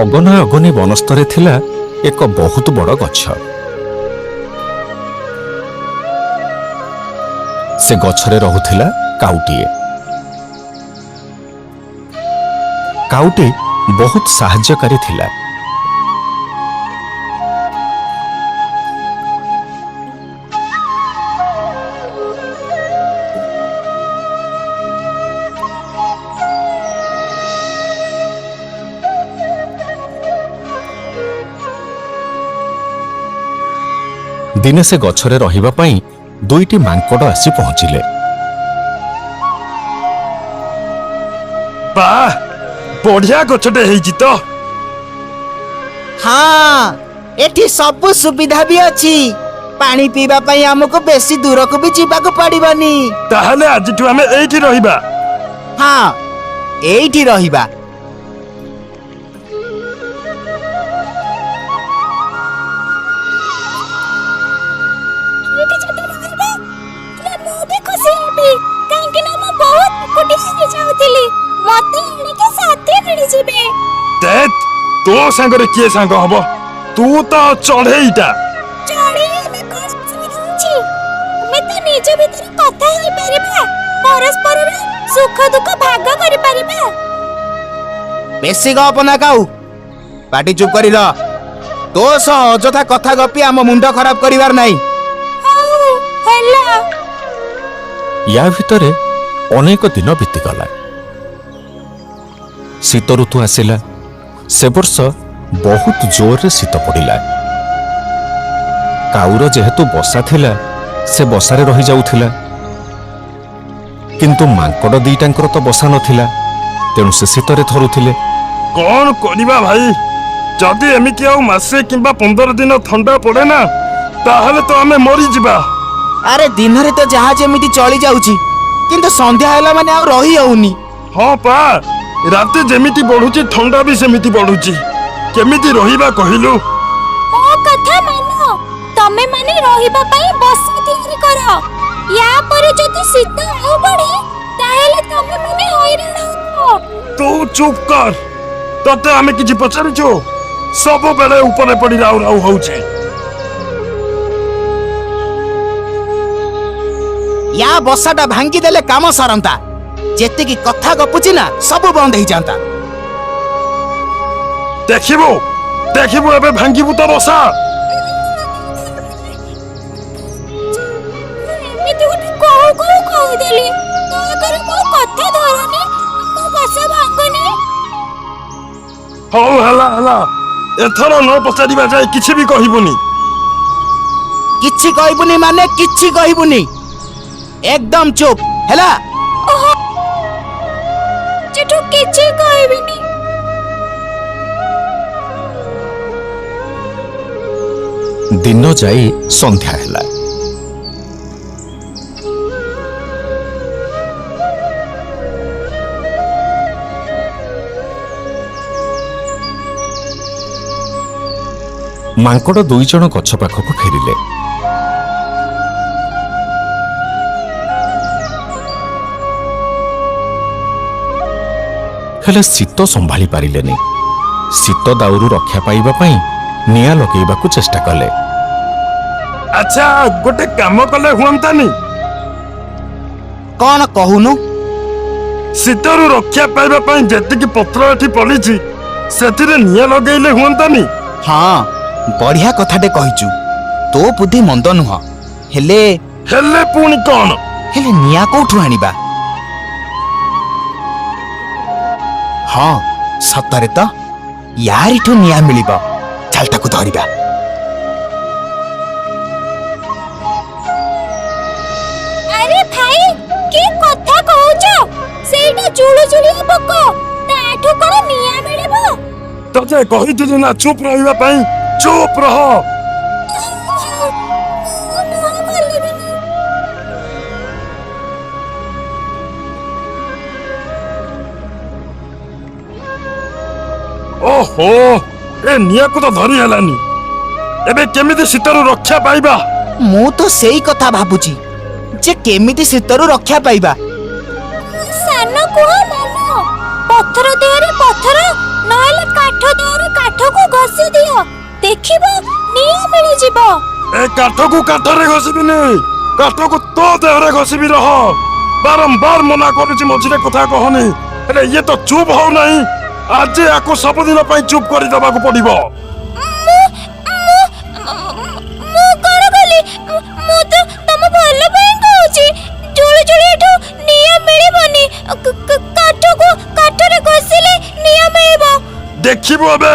ଅଗନା ଅଗନି ବନସ୍ତରେ ଥିଲା ଏକ ବହୁତ ବଡ଼ ଗଛ। ସେ ଗଛରେ ରହୁଥିଲା କାଉଟିଏ। କାଉଟି ବହୁତ ସାହାଯ୍ୟକାରୀ ଥିଲା। ଦିନେ ସେ ଗଛରେ ରହିବା ପାଇଁ ଦୁଇଟି ମାଙ୍କଡ଼ ଆସି ପହଞ୍ଚିଲେ। ବାଃ, ବଢିଆ ଗଛଟେ ହେଇଛି ତ। ହଁ, ଏଠି ସବୁ ସୁବିଧା ବି ଅଛି। ପାଣି ପିଇବା ପାଇଁ ଆମକୁ ବେଶୀ ଦୂରକୁ ବି ଯିବାକୁ ପଡିବନି। ତାହେଲେ ଆଜିଠୁ ଆମେ ଏଇଠି ରହିବା। ହଁ, ଏଇଠି ରହିବା। ଏଇଠି ଯଦି ରହିବା ହେଲେ ମୁଁ ବି ଖୁସି ହେବି, କାହିଁକି ନା ମୁଁ ବହୁତ ଏକୁଟିଆ ହେଇଯାଉଥିଲି। ମତେ ଏଣିକି ସାଥୀ ମିଳିଯିବେ। ଧେତ୍, ତୋ ସାଙ୍ଗରେ କିଏ ସାଙ୍ଗ ହବ? ତୁ ତ ଚଢେଇଟା। ଚଢେଇ ହେଲେ କଣ ଅସୁବିଧା ଅଛି? ଆମେ ତ ନିଜ ଭିତରେ କଥା ହେଇପାରିବା, ପରସ୍ପରର ସୁଖ ଦୁଃଖ ଭାଗ କରିପାରିବା। ବେଶୀ ଗପନା କାଉ, ପାଟି ଚୁପ୍ କରି ରହ। ତୋ ସହ ଅଯଥା କଥା ଗପି ଆମ ମୁଣ୍ଡ ଖରାପ କରିବାର ନାହିଁ। ହଉ ହେଲା। ୟା ଭିତରେ ଅନେକ ଦିନ ବିତିଗଲା। ଶୀତ ଋତୁ ଆସିଲା। ସେ ବର୍ଷ ବହୁତ ଜୋରରେ ଶୀତ ପଡ଼ିଲା। କାଉର ଯେହେତୁ ବସା ଥିଲା, ସେ ବସାରେ ରହିଯାଉଥିଲା। କିନ୍ତୁ ମାଙ୍କଡ଼ ଦିଟାଙ୍କର ତ ବସା ନଥିଲା, ତେଣୁ ସେ ଶୀତରେ ଥରୁଥିଲେ। କଣ କରିବା ଭାଇ, ଯଦି ଏମିତି ଆଉ ମାସେ କିମ୍ବା 15 ଦିନ ଥଣ୍ଡା ପଡେ ନା, ତାହେଲେ ତ ଆମେ ମରିଯିବା। ଆରେ, ଦିନରେ ତ ଯାହା ଯେମିତି ଚଳି ଯାଉଛି, କିନ୍ତୁ ସନ୍ଧ୍ୟା ହେଲା ମାନେ ଆଉ ରହି ହଉନି। ହଁ ପା, ରାତି ଯେମିତି ବଢୁଛି ଥଣ୍ଡା ବି ସେମିତି ବଢୁଛି। କେମିତି ରହିବା କହିଲୁ? ମୋ କଥା ମାନ, ତମେ ମାନେ ରହିବା ପାଇଁ ବସା ତିଆରି କର। ୟା ପରେ ଯଦି ଶୀତ ଆଉ ବଢେ, ତାହେଲେ ତମେ ମାନେ ହଇରାଣ ହବ। ତୁ ଚୁପ୍ କର। ତତେ ଆମେ କିଛି ପଚାରିଛୁ? ସବୁବେଳେ ଉପରେ ପଡି ରାଉ ରାଉ ହଉଛି। ୟା ବସାଟା ଭାଙ୍ଗିଦେଲେ କାମ ସରନ୍ତା। ଯେତିକି କଥା ଗପୁଛି ନା, ସବୁ ବନ୍ଦ ହେଇଯାନ୍ତା। ଦେଖିବୁ ଦେଖିବୁ, ଏବେ ଭାଙ୍ଗିବୁ ତ ବସା। ଏମିତି ଗୋଟେ କହୁ କହୁ କହିଦେଲି। ଦୟାକରି ମୋ କଥା ଧରନି, ମୋ ବସା ଭାଙ୍ଗନି। ହଉ, ହେଲା ହେଲା, ଏଥର ନ ପଚାରିବା ଯାଏ କିଛି ବି କହିବୁନି। କିଛି କହିବୁନି ମାନେ କିଛି କହିବୁନି, ଏକଦମ ଚୁପ୍ ହେଲା। ଓହୋ, ସେଠୁ କିଛି କହିବିନି। ଦିନ ଯାଇ ସନ୍ଧ୍ୟା ହେଲା। ମାଙ୍କଡ଼ ଦୁଇ ଜଣ ଗଛ ପାଖକୁ ଫେରିଲେ। ହେଲେ ଶୀତ ସମ୍ଭାଳି ପାରିଲେନି। ଶୀତ ଦାଉରୁ ରକ୍ଷା ପାଇବା ପାଇଁ ନିଆଁ ଲଗେଇବାକୁ ଚେଷ୍ଟା କଲେ। ଆଚ୍ଛା, ଗୋଟେ କାମ କଲେ ହୁଅନ୍ତାନି? କଣ କହୁନୁ? ଶୀତରୁ ରକ୍ଷା ପାଇବା ପାଇଁ ଯେତିକି ପତ୍ର ଏଠି ପଡିଛି, ସେଥିରେ ନିଆଁ ଲଗେଇଲେ ହୁଅନ୍ତାନି? ହଁ, ବଢିଆ କଥାଟେ କହିଛୁ। ତୋ ବୁଦ୍ଧି ମନ୍ଦ ନୁହଁ। ହେଲେ ହେଲେ ପୁଣି କଣ? ହେଲେ ନିଆଁ କୋଉଠୁ ଆଣିବା? ହଁ, ସତରେ ତ ୟାରିଠୁ ନିଆଁ ମିଳିବ। ଚାଲ ତାକୁ ଧରିବା। ଆରେ ଭାଇ, କି କଥା କହୁଛ? ସେଇଟା ଜୁଳୁଜୁଳିଆ ପୋକ, ତାଠୁ କଣ ନିଆଁ ମିଳିବ? ତତେ କହିଥିଲି ନା ଚୁପ୍ ରହିବା ପାଇଁ? ଚୁପ୍ ରହ। ମୁଁ ମୁହଁ ଖୋଲିବିନି। ଓହୋ, ଏ ନିଆଁକୁ ତ ଧରି ହେଲାନି। ଏବେ କେମିତି ଶୀତରୁ ରକ୍ଷା ପାଇବା? ମୁଁ ତ ସେଇ କଥା ଭାବୁଛି ଯେ କେମିତି ଶୀତରୁ ରକ୍ଷା ପାଇବା। ସାନ କୁହ ମାନ, ପଥର ଦେହରେ ପଥର ନହେଲେ କାଠ ଦେହରେ କାଠକୁ ଘଷି ଦିଅ, ଦେଖିବ ନିଆଁ ମିଳିଯିବ। ଏ କାଠକୁ କାଠରେ ଘଷିବିନି, କାଠକୁ ତୋ ଦେହରେ ଘଷିବି ରହ। ବାରମ୍ବାର ମନା କରୁଛି ମଝିରେ କଥା କହନି, ହେଲେ ଇଏ ତ ଚୁପ୍ ହଉନାହିଁ। ଆଜି ଆକୁ ସବୁଦିନ ପାଇଁ ଚୁପ୍ କରିଦେବାକୁ ପଡିବ। ମୁଁ ମୁଁ ମୁଁ କଣ କଲି? ମୁଁ ତ ତମ ଭଲ ପାଇଁ କହୁଛି। ଜୁଳୁଜୁଳି ଏଠୁ ନିଆଁ ମିଳିବନି, କାଠକୁ କାଠରେ ଘଷିଲେ ନିଆଁ ମିଳିବ। ଦେଖିବୁ ଏବେ